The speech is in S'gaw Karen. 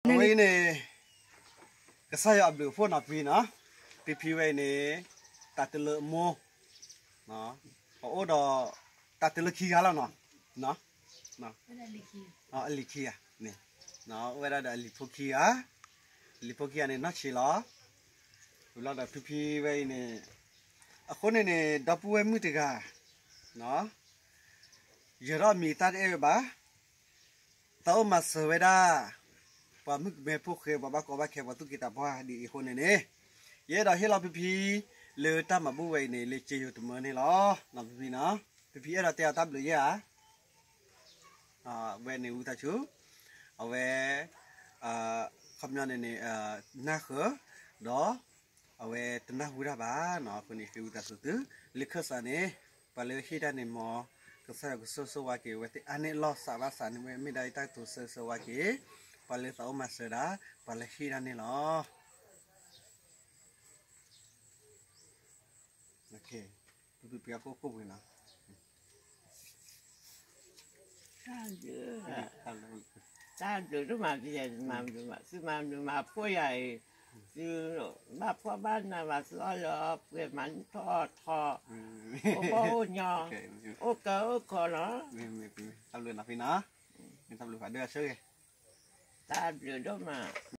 ဝဲအံၤန့ၣ် ကစၢ်ယွၤအဘျုးအဖှိၣ်နီၤဖံနီၤ, ဖံဖံဝဲအံၤန့ၣ် တၢ်တလၢအမိၢ်, ပအိၣ်ဒီး တၢ်တလၢခံဂၤလီၤနီၤ, အလံၤခံဂၤ, အိၣ်ဝဲဒၣ်ဒီးအလံၤဖိခံဂၤ, အလံၤဖိခံဂၤန့ၣ် နီၢ်ဆံးလီၤ, ဝံၤလီၤဒီးဖံဖံဝဲအံၤန့ၣ်, အဃိန့ၣ်န့ၣ် ဒီပုၢ်ဝဲၢ်မုၣ်တဂၤ ယဲၤထီၣ်အမံၤတၢ်တအဲၣ်ဝဲဘၣ်, သးအိၣ်မၤစၢၤဝဲဒၣ် ပှၤမုၣ်ကမဲဖိဃဲ ပှၤဘၣ်ကီဘၣ်ခဲ ပှၤသူၣ်က့သးပှၢ်ဒ်အံၤအဃိန့ၣ်န့ၣ်, ယအဲၣ်ဒိးဟ့ၣ်လီၤဖံဖံ လၢတၢ်မၤဘူၣ်ဝဲအံၤန့ၣ် လၢစ့ယိၤတမၢန့ၣ်လီၤ. နီၤဖံဖံနီၤ, ဖံဖံအဲၣ်ဒိးတဲအီၤတၢ်ဘျုးယဲၢ်ဧါ. ဝဲန့ၣ်ဝံသးစူၤ, အဝဲ ခီပညီန့ၣ်န့ၣ် နၢ်ဃၢၤ, ဒီး အဝဲတနၢ်ဟူတၢ်ဘၣ်နီၤ, အဃိန့ၣ် ဃ့ဝံသးစူၤသု, လၢခၢၣ်စးန့ၣ် ပှၤလၢဟ့ၣ်တၢ်န့ၣ်မ် ကစၢ်ယွၤကဆိၣ်ဂ့ၤဆိၣ်ဝါက့ၤ အဝဲသ့ၣ်အါန့ၢ်အလီၢ် စးဘၣ်စးန့ၣ် မ့ၢ်ဒၣ်အတၢ်ကတိၤဆိၣ်ဂ့ၤဆိၣ်ဝါက့ၤ ပှၤလၢသးအိၣ်မၤစၢၤဒၣ် ပှၤလၢဟ့ၣ်တၢ်န့ၣ်လီၤ. ပပှ့ၤခိၣ်ခိၣ်ပှ့ၤနီၤ တၢ်ဘျုးဒိၣ်မး, သုမၤဘျုးမၤဖှိၣ်ယၤအံၤ, သုဘၣ်ဖှီၣ်ဘၣ်နးဘၣ် သုအီၣ်လၢအီၣ်ပှဲၤမၤနံၣ်ထီၣ်ထီ, အိၣ်ဘီၣ်အိၣ်ညီ, အိၣ်ကၢအိၣ်ခီနီၤ, တၢ်ဘျုးဖးဒိၣ်အဆၢဂ့ၤ, တၢ်ဘျုးဒိၣ်မး